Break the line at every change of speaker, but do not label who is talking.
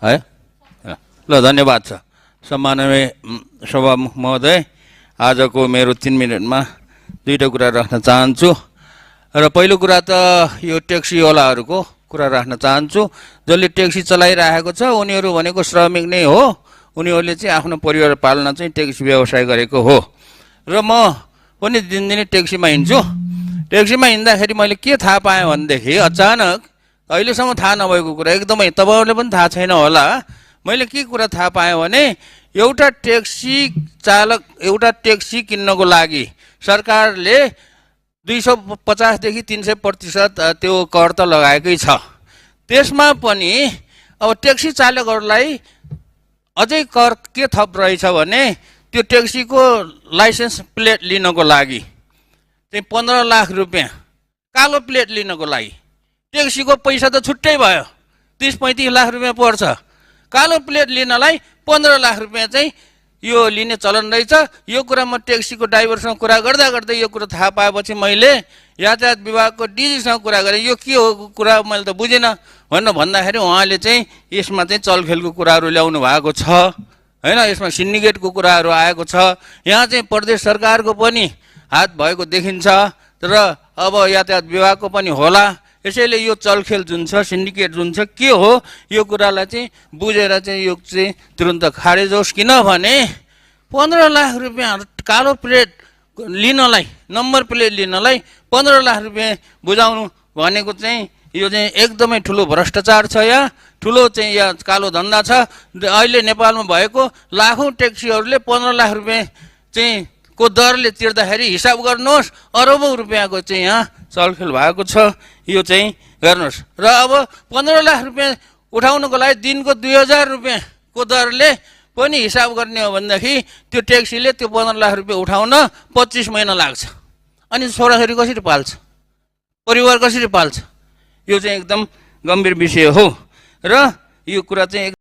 है ल धन्यवाद छ। सम्माननीय सभामुख महोदय, आजको मेरो 3 मिनटमा दुईटा कुरा राख्न चाहन्छु। र पहिलो कुरा त यो ट्याक्सीवालाहरूको कुरा राख्न चाहन्छु। जसले ट्याक्सी चलाइरहेको छ उनीहरू भनेको श्रमिक नै हो। उनीहरूले चाहिँ आफ्नो परिवार पाल्न चाहिँ ट्याक्सी व्यवसाय गरेको हो। र म पनि दिनदिनै ट्याक्सीमा हिँड्छु। ट्याक्सीमा हिँड्दाखेरि मैले के थाहा पाएँ भनेदेखि, अचानक अहिलेसम्म थाहा नभएको कुरा, एकदमै तपाईँहरूले पनि थाहा छैन होला, मैले के कुरा थाहा पाएँ भने एउटा ट्याक्सी चालक एउटा ट्याक्सी किन्नको लागि सरकारले 250 देखि 300% त्यो कर त लगाएकै छ। त्यसमा पनि अब ट्याक्सी चालकहरूलाई अझै कर के थप रहेछ भने त्यो ट्याक्सीको लाइसेन्स प्लेट लिनको लागि चाहिँ 15 लाख रुपियाँ, कालो प्लेट लिनको लागि। ट्याक्सीको पैसा त छुट्टै भयो, 30-35 लाख रुपियाँ पर्छ। कालो प्लेट लिनलाई 15 लाख रुपियाँ चाहिँ यो लिने चलन रहेछ। यो कुरा म ट्याक्सीको ड्राइभरसँग कुरा गर्दा गर्दै यो कुरा थाहा पाएपछि मैले यातायात विभागको डिजीसँग कुरा गरेँ। यो के हो कुरा मैले त बुझेन भनेर भन्दाखेरि उहाँले चाहिँ यसमा चाहिँ चलखेलको कुराहरू ल्याउनु भएको छ हैन, यसमा सिन्डिकेटको कुराहरू आएको छ। यहाँ चाहिँ प्रदेश सरकारको पनि हात भएको देखिन्छ र अब यातायात विभागको पनि होला। यसैले यो चलखेल जुन छ, सिन्डिकेट जुन छ, के हो यो कुरालाई चाहिँ बुझेर चाहिँ यो चाहिँ तुरुन्त खारेज होस्। किनभने 15 लाख रुपियाँ कालो प्लेट लिनलाई, नम्बर प्लेट लिनलाई 15 लाख रुपियाँ बुझाउनु भनेको चाहिँ यो चाहिँ एकदमै ठुलो भ्रष्टाचार छ। यहाँ ठुलो चाहिँ यहाँ कालो धन्दा छ। अहिले नेपालमा भएको लाखौँ ट्याक्सीहरूले 15 लाख रुपियाँ चाहिँ को दरले तिर्दाखेरि हिसाब गर्नुहोस्, अरबौँ रुपियाँको चाहिँ यहाँ चलखेल भएको छ। यो चाहिँ गर्नुहोस्। र अब 15 लाख रुपियाँ उठाउनको लागि दिनको 2000 रुपियाँको दरले पनि हिसाब गर्ने हो भनेदेखि त्यो ट्याक्सीले त्यो 15 लाख रुपियाँ उठाउन 25 महिना लाग्छ। अनि छोराछोरी कसरी पाल्छ, परिवार कसरी पाल्छ? यो चाहिँ एकदम गम्भीर विषय हो र यो कुरा चाहिँ